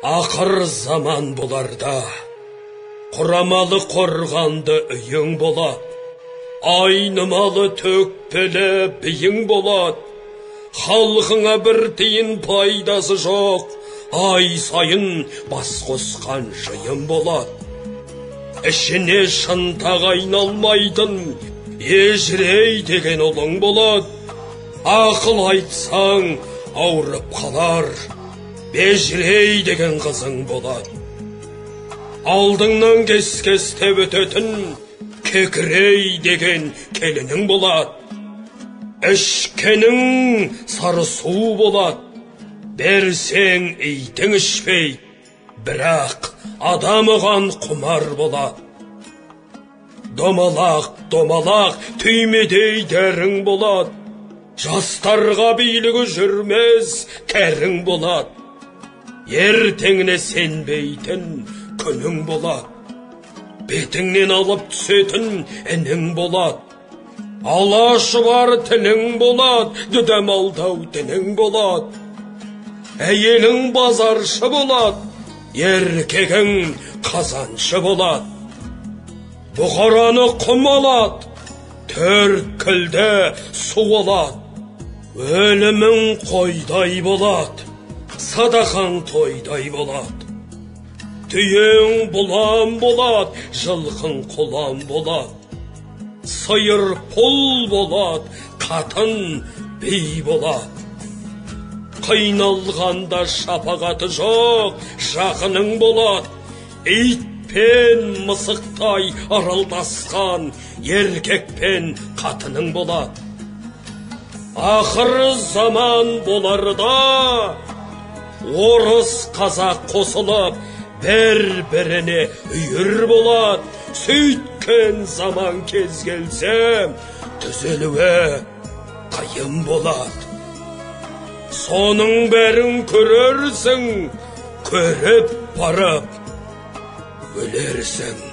Ақыр заман боларда құрамалы қорғанды үйің болады, айнымалы төкпелі биің болады. Халқыңа бір тиын пайдасы жоқ, ай сайын бас қосқан жиын болады. Ішіне шынтақ айналмайтын ежірей деген ұлың болады. Ақыл айтсаң ауырып қалар, бежірей деген қызың болады. Алдыңнан кес-кестеп өтетін кекірей деген келінің болады. Ішкенің сары су болады, берсең итің ішпей, бірақ адам оған құмар болады. Домалақ, домалақ, түймедей дәрің болады. Жастарға билігі жүрмес кәрің болады. Ертеңіне сенбейтін күнің болады. Бетіңнен алып түсетін інің болады. Алашы бар тілің болады, дүдәмалдау дінің болады. Әйелің базаршы болады, еркегің қазаншы болады. Бұқараны құм алады, төрткілді су алады. Өлімің қойдай болады, садақаң тойдай болады. Түйең бұлан болады, жылқың құлан болады. Сиыр пұл болады, қатын би болады. Қиналғанда шапағаты жоқ, жақының болады. Итпен мысықтай аралдасқан еркекпен қатының болады. Ақыр заман боларда орыс қазақ қосылып бір-біріне үйір болады. Сөйткен заман кез келсе түзелуі қиын болады. Соның бәрін көрерсің, көріп барып өлерсің.